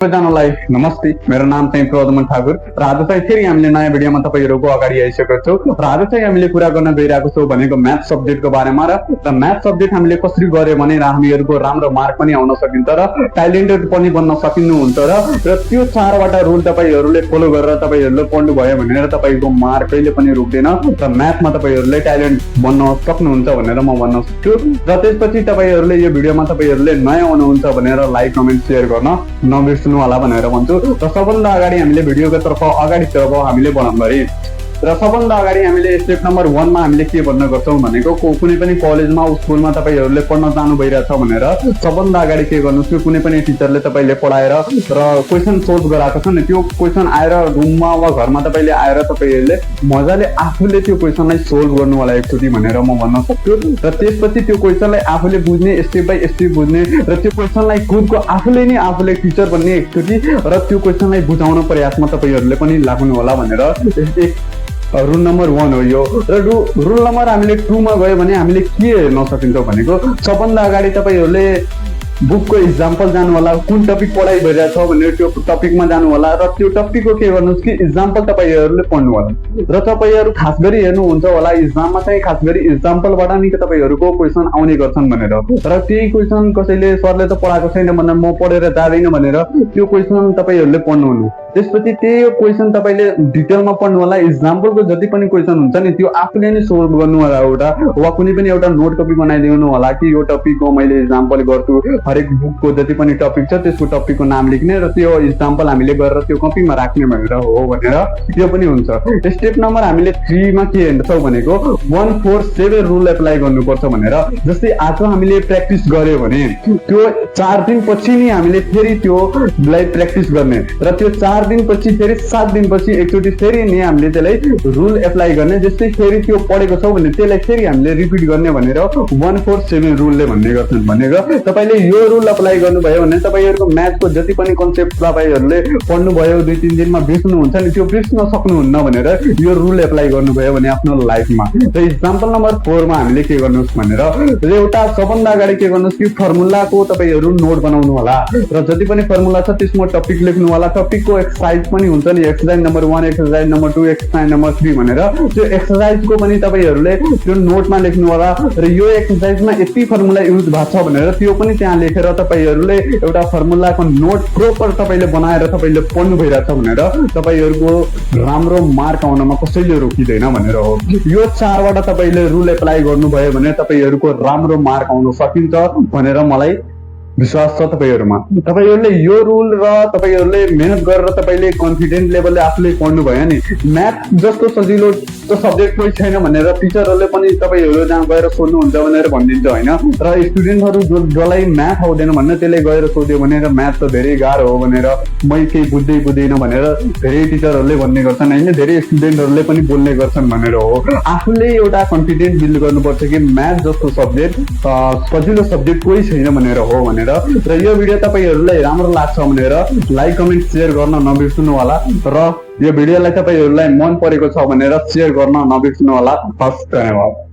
सबैजनालाई नमस्ते। मेरो नाम चाहिँ प्रदमन ठाकुर र आज चाहिँ फेरि हामीले नयाँ भिडियोमा तपाईहरुको अगाडि आइसकेको छौँ र आज चाहिँ हामीले कुरा गर्न गइरहेको छौँ भनेको म्याथ सब्जेक्टको बारेमा र म्याथ सब्जेक्ट हामीले कसरी गर्यो भने हामीहरुको राम्रो मार्क पनि आउन सकिन्छ र ट्यालेन्टेड पनि बन्न सकिनुहुन्छ र त्यो चारवटा रुल तपाईहरुले फलो गरेर तपाईहरुले पढ्नु भयो भने तपाईको मार्क कहिले पनि रुक्दैन र म्याथमा तपाईहरुले ट्यालेन्ट बन्न सक्नुहुन्छ भनेर म भन्न सक्छु। र त्यसपछि तपाईहरुले यो भिडियोमा तपाईहरुले नयाँ हुनुहुन्छ भनेर लाइक कमेन्ट शेयर गर्न नबिर्सनु होला भनेर भन्छु। र सबभन्दा अगाडि हामीले भिडियोको तर्फ अगाडितर्फ हामीले बढाउँदै र सबभन्दा अगाडि हामीले स्टेप नम्बर 1 मा हामीले के भन्न गर्छौं भनेको कुनै पनि कलेजमा स्कुलमा तपाईहरुले पढ्न जानु भइरहेछ भनेर सबभन्दा अगाडि के गर्नुस् कुनै पनि टिचरले तपाईले पढाएर र क्वेशन सोल्भ गराएको छ नि त्यो क्वेशन आएर रुममा वा घरमा तपाईले आएर तपाईहरुले मजाले आफूले त्यो क्वेशनलाई सोल्भ गर्नु होला एकचोटी भनेर म भन्न सक्छु। र त्यसपछि त्यो क्वेशनलाई आफूले बुझ्ने स्टेप बाइ स्टेप बुझ्ने र त्यो क्वेशनलाई खुदको आफूले नै आफूले टिचर बन्ने एकचोटी र त्यो क्वेशनलाई बुझाउन प्रयासमा तपाईहरुले पनि लाग्नु होला भनेर रुल नम्बर 1 हो यो। र रुल नम्बर हामीले 2 मा गयो भने हामीले के हेर्न सकिन्छ भनेको सबभन्दा अगाडि तपाईहरुले बुकको एक्जाम्पल जानु होला, कुन टपिक पढाइ भइरहेछ भनेर त्यो टपिकमा जानु होला र त्यो टपिकको के गर्नुस् कि एक्जाम्पल तपाईहरुले पढ्नु होला र तपाईहरु खास गरी हेर्नुहुन्छ होला एक्जाममा चाहिँ खास गरी एक्जाम्पलबाट नि तपाईहरुको क्वेशन आउने गर्छन् भनेर र त्यही क्वेशन कसैले सरले त पढाएको छैन भनेर म पढेर जाँदैन भनेर त्यो क्वेशन तपाईहरुले पढ्नु हुनु। त्यसपछि त्यही क्वेशन तपाईले डिटेलमा पढ्नु होला। एक्जाम्पलको जति पनि क्वेशन हुन्छ नि त्यो आफूले नै सोल्भ गर्नु होला एउटा वा कुनै पनि एउटा नोट कपी बनाइदिनु होला कि यो टपिकको मैले एक्जाम्पल गर्छु हरेक बुकको जति पनि टपिक छ त्यसको टपिकको नाम लेख्ने र त्यो एक्जाम्पल हामीले गरेर त्यो कपीमा राख्ने भनेर हो भनेर यो पनि हुन्छ। स्टेप नम्बर हामीले 3 मा के हेर्छौं भनेको 147 रुल एप्लाई गर्नुपर्छ भनेर जस्तै आज हामीले प्र्याक्टिस गर्यो भने त्यो 4 दिन पछि नि हामीले फेरि त्यो लाई प्र्याक्टिस गर्ने र त्यो 4 दिन पछि फेरि 7 दिन पछि एकचोटी फेरि नि हामीले त्यसलाई रुल एप्लाई गर्ने जस्तै फेरि त्यो पढेको छौ भने त्यसलाई फेरि हामीले रिपिट गर्ने भनेर 147 रुलले भन्ने गर्छन्। भनेको तपाईले यो रुल अप्लाई गर्नुभयो भने तपाईहरुको म्याथको जति पनि कन्सेप्ट तपाईहरुले पढ्नु भयो 2-3 दिनमा बिर्सनु हुन्छ नि त्यो बिर्सन सक्नुहुन्न भनेर यो रुल एप्लाई गर्नुभयो भने आफ्नो लाइफमा। र एक्जाम्पल नम्बर 4 मा हामीले के गर्नुस् भनेर एउटा सबभन्दा अगाडि के गर्नुस् कि फर्मुलाको तपाईहरु नोट बनाउनु होला र जति पनि फर्मुला छ त्यसमा टपिक लेख्नु होला। टपिकको एक्सरसाइज पनि हुन्छ नि exercise number 1 exercise number 2 exercise number 3 भनेर त्यो एक्सरसाइजको पनि तपाईहरुले त्यो नोटमा लेख्नु होला र यो एक्सरसाइजमा यति फर्मुला युज भएको छ भनेर त्यो पनि त्यहाँ लेखेर तपाईहरुले एउटा फर्मुलाको नोट प्रोपर तपाईले बनाएर तपाईले पढ्नु भइरहेछ भनेर तपाईहरुको राम्रो मार्क आउनमा कसैले रोकिदैन भनेर हो। यो चारवटा तपाईले रुल एप्लाई गर्नुभयो भने तपाईहरुको राम्रो मार्क आउन सकिन्छ भनेर मलाई विश्वास छ तपाईहरुमा। तपाईहरुले यो रुल र तपाईहरुले मेहनत गरेर तपाईले कन्फिडेन्ट लेभलले आफूले पढ्नु भयो नि म्याथ जस्तो सजिलो त सब्जेक्ट कोही छैन भनेर टिचरहरुले पनि तपाईहरु जहाँ गएर सोध्नुहुन्छ भनेर भनिदिन्छ हैन र स्टुडेन्टहरु जसलाई म्याथ आउँदैन भन्ने त्यसले गएर सोध्यो भने म्याथ त धेरै गाह्रो हो भनेर मै केही बुझ्दैन भनेर धेरै टिचरहरुले भन्ने गर्छन् हैन धेरै स्टुडेन्टहरुले पनि बोल्ने गर्छन् भनेर हो। आफूले एउटा कन्फिडेन्ट बिल्ड गर्नुपर्छ कि म्याथ जस्तो सब्जेक्ट सजिलो सब्जेक्ट कोही छैन भनेर हो भनेर। र यो भिडियो तपाईहरुलाई राम्रो लाग्छ भनेर लाइक कमेन्ट शेयर गर्न नबिर्सनु होला र यो भिडियोलाई तपाईहरुलाई मन परेको छ भनेर शेयर गर्न नबिर्सनु होला। हस्, धन्यवाद।